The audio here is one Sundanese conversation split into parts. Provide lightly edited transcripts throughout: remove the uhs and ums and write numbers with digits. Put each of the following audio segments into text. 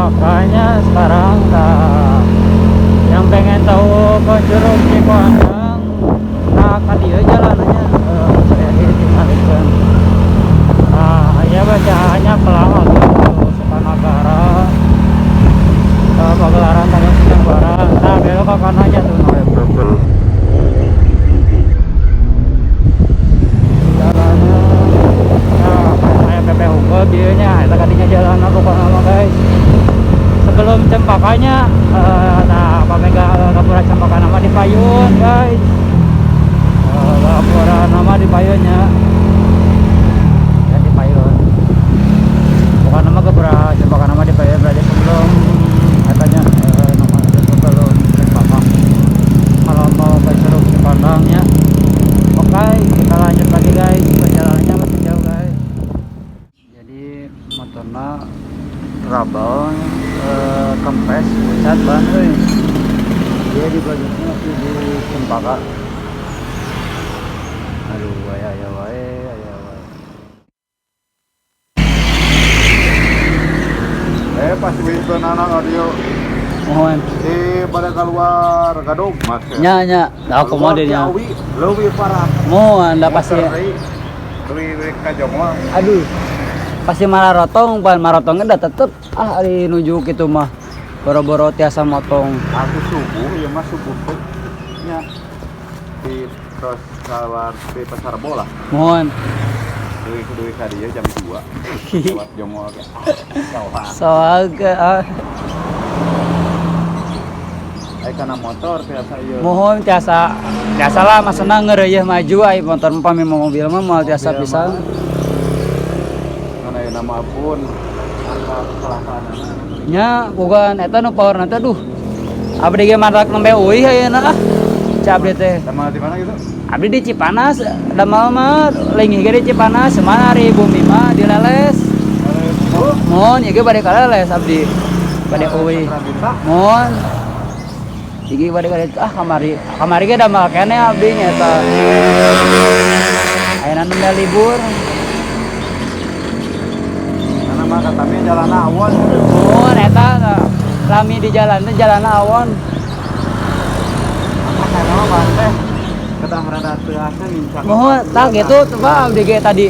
Cempakanya sekarang. Nah, yang pengen tahu ke Curug Cikondang, nah ka dieu jalanannya, saya ditinggalikeun. Nah, ya bacaannya pelang tuh Sukanagara, Pagelaran Tanjung Pinang Barat. Nah, belok ke kanannya tuh. Nah, jalannya, nah, kayak PP Hukum dieu nya, eta kadinya jalan pokoknya mah guys. Sebelum Cempakanya, nah pamega Gapura Cempaka nama di payun guys. Gapura nama di payunnya. Ya di payun. Bukan nama Gapura Cempaka nama di payun berarti sebelum katanya nama itu sebelum Cempaka. Kalau mau ke Curug Cikondangnya. Oke, kita lanjut lagi guys. Perjalanannya masih jauh guys. Jadi motornya trouble, kempes, pucat ban euy. Dia di bagiannya masih di Cempaka. Aduh, aya aya wae, aya wae. Pas wis anak audio Mohon. di pada keluar gadog mas. Nya nya, nah kumaha deui nya. Ciawi leuwih parah. Mohon da pasti. Leuwih ka Jongma. Aduh. Pasti mararotong, pan marotongnya udah tetep ah ari nuju kitu mah. Boro-boro tiasa motong. Aku subuh ya mas subuh teh. Nya di terus keluar di pasar bola. Mohon. Leuwih leuwih ka dieu jam 2. Lewat Jongma ge. Sawah. Soalnya ah, Ai kana motor biasa ieu. Mohon tiasa tiasa lah maksudna ngeureuyeun maju ai motor mah pami mobil mah moal tiasa Mobil pisan. Ngan aya nama pun angka kecelakaanana. Nya bukan eta nu power teh aduh. Abdi ge matak nembe euy ayeuna ah. Ca abdi teh. Sama di mana gitu? Abdi di Cipanas, damel mah leungih ge di Cipanas, semana ari bumi mah di Leles. Oh, Mohon ieu ge bade ka Leles abdi. Bade euy. Mohon. Iki bade ka ah kamari. Kamari ge damel keneh abdi nya eta. Ayeuna nembe libur. Karena mah katanya jalan awon. Mohon eta lami di jalan teh jalan awon. Apa kana mah ban teh kedah rada teuasna nincak. Mohon tah gitu tuh Pak abdi ge tadi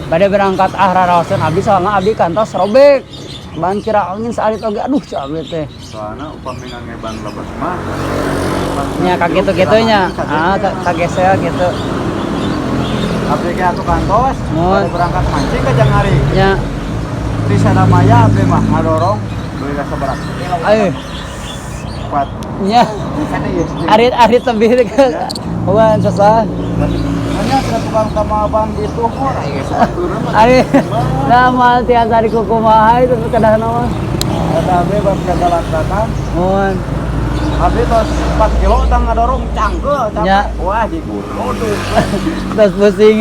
bade berangkat ah raraoseun abdi soalna abdi kantos robek. Ban kira angin saalit oge aduh cak abdi teh. Soalna upami ngangge ban lebes mah. Nya ka kitu-kitu nya. Ah kagesel gitu. Abdi ge atuh kantos Mohon. bade berangkat mancing ka Jangari. Nya Di Sadamaya abdi mah ngadorong deui ka sabaraha kilo. ayo Empat. nya Kana ieu sih. arit-arit tebih teh. Bukan susah. Hanya ada tukang sama ban di tuhur aya saturna mah. Ari nah moal tiasa di kukumaha itu kedahna mah. Eta abdi bab kagalan datang. Mohon. Abdi tos 4 kilo tang ngadorong cangkeul Nya. capek. Wah diguruduk. Terus pusing.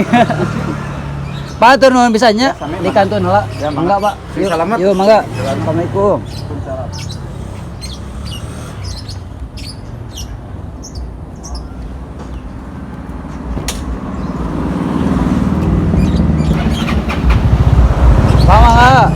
Pak tur nuhun pisan nya Ya, sami, di kantun heula. Ya, Mangga, mangga. Pak. Sing Yuk, salamet. yuk mangga. Assalamualaikum. Waalaikumsalam. Pak mangga.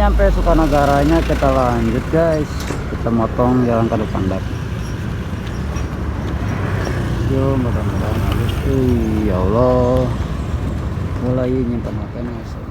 nyampe Sukanegaranya kita lanjut guys. Kita motong jalan Kadupandak. Yo, mudah-mudahan halus. Ya Allah. Mulai nyimpan HP nih.